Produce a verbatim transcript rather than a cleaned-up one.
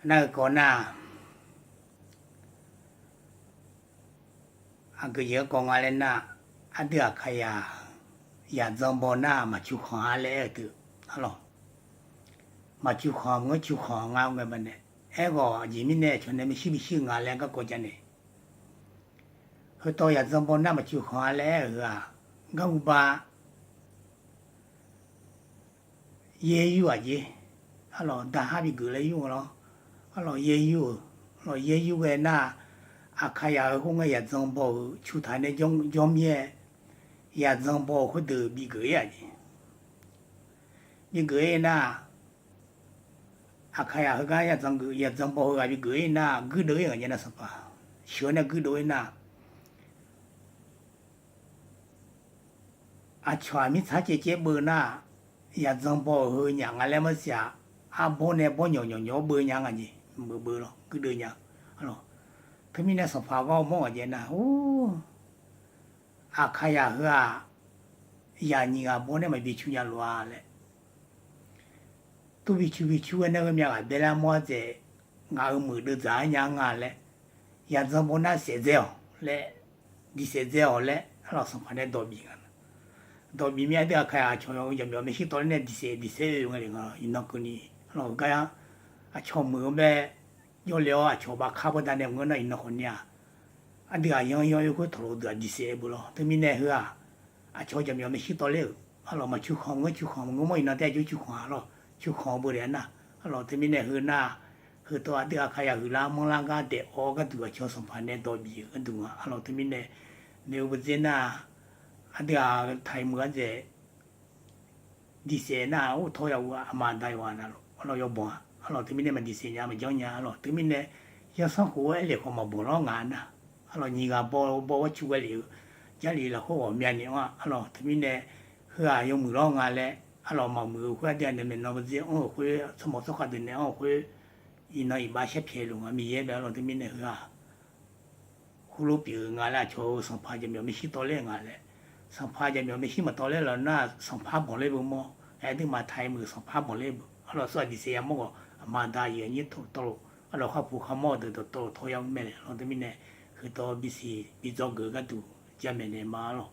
Nar-eu kawv nar, aqgeujeq garkawv nga laer nar, aqdui Aqkaqyaq yaqdzan baw nar maqcu khanq-a laer aer-eu teu, arlawq, maqcu khanq maqngeur cu khanq nga ngae baqnae, aerghawq aqjeq mirnae aqcawq nae maershuir bishir nga laer garkawv janaeq. Heutawv yaqdzan baw nar maqcu khanq-a laer aer-euq heu-aq, garhu ba yaer yur-aq jeq, arlawq, daqhar bigeuf laer yur-eu lawr, arlawq, yaer yur-euq, arlawq, yaer yur ghae nar, Aqkaqyaq-euq khoerngae yaqdzan baw-euq cutaq nae jawr mir-aer, yaqdzan baw-euq khoerdeuq bigeuf-ir-aq jeq. Bigeuf-ir nar, Aqkaqyaq heugar yaqdzan baw heughaq bigeuf-ir nar, guirdeuv-ir ngaq jeq nar sanqpaq, sheuq-eu nae guirdeuv-ir nar, aqcawq-aq mirtsaq caevcaev beu nar, yaqdzan baw-euq heu nyaf nga laer marsiq-aq, arbawr nae bawr nyawq nyawq nyawq-awr beu nya nga jeq, beu beu lawr guirdeuv nya. Teumirnae sanqpaq gar mawr ngaq jeq nar, or, Aqkaqyaq heu-aq, yaq nyiq ghaq baw nae maqbi cu nya lof-a laer, tur bi cu bi cu ghae nar heumyav ghaq bae lar mawr-ar dzaeq, ngaq-euq meuq deuv dzaq-aer nya nga laer, yaqdzan baw nar saef dzae-awq laer, diqsaef dzae-awq laer, arlawq, sanqpaq nae dawq bif nga. Dawq bif mir-aer aqdui Aqkaqyaq aqcawq-eu jaqmyawf maershuir tawv ler nae diqsaef diqsaef-eu nga le nga, iqnan keuvni, arlawq, heugar-a, aqcawq meuq-eu bae jawrle-awr aqcawq bavkar bawrda nae maqngeur nar iqnan khawfni-aq, aqdui aqyan yan-eu khoer tawqlof deuq-aq diqsaef-eu beu lawr. Teumirnae heu-aq, aqcawq-eu jaqmyawf maershuir tawv ler-euq, arlawq, maqcu khanq maqngeur cu khanq maqngeur mawr iqnan tae jawr cu khanq-a lawr, cu khanq-eu beu daef-a nar, arlawq, teumirnae heu nar, heutawv aqdui Aqkaqyaq huiqlar manrlar gar daef-awr gharduq aqcawq-eu sanqpaq nae dawq bif-eu gharduq nga, arlawq, teumirnae, noeq-eu beu dzer nar, aqdui-aq taq-iq meuq-ar dzaeq, diqsaef nar-aq, or tawr ya ghov-a, aqma aqda yawqghaq navluf, arlawq, yawbanq-a, arlawq, teumirnae maqdiqsaef nya maqjanr nya, arlawq, teumirnae, yawsanr khof-aer aerlef khawf maqbanq lawr nga nar, arlawq, nyiq ghaq baw baw-awr cu ghae lef-eu, Jarlif lafkhoer ghawqmya naeq-anr-aq, arlawq, teumirnae, heu-aq yawmuiq lawr nga laer, arlawq, maqmuiq-eu khoer aqdui-aq nae maeqnan beu dzer anr-euq khoer tsawrmawq tsawrkhav deuq nae anr-euq khoer, iqnan iqbax sharpyaeq luf nga Miqyaer bae, arlawq, teumirnae heu-aq, heulof pyeuf-euq nga laer aqcawq-eu sanqpaq jaqmyawf maershuir tawv ler nga laer, sanqpaq jaqmyawf maershuir maqtawv ler lawq nar sanqpaq banq ler beu mawr, aqduimaf taq-iq meuq sanqpaq banq ler beu, arlawq, sawr-aq diqsaef yamawr ghawq aqma aqda aqyuif aqnyir tawv tawvluf, arlawq, kharpuq kharmawr-eu deuq dawqtawvluf tawv ya-eu mae laer, arlawq, teumirnae, heutawv bisiq bidzawr geuf-eu gharduq jamaeq naeq ma, arlawq.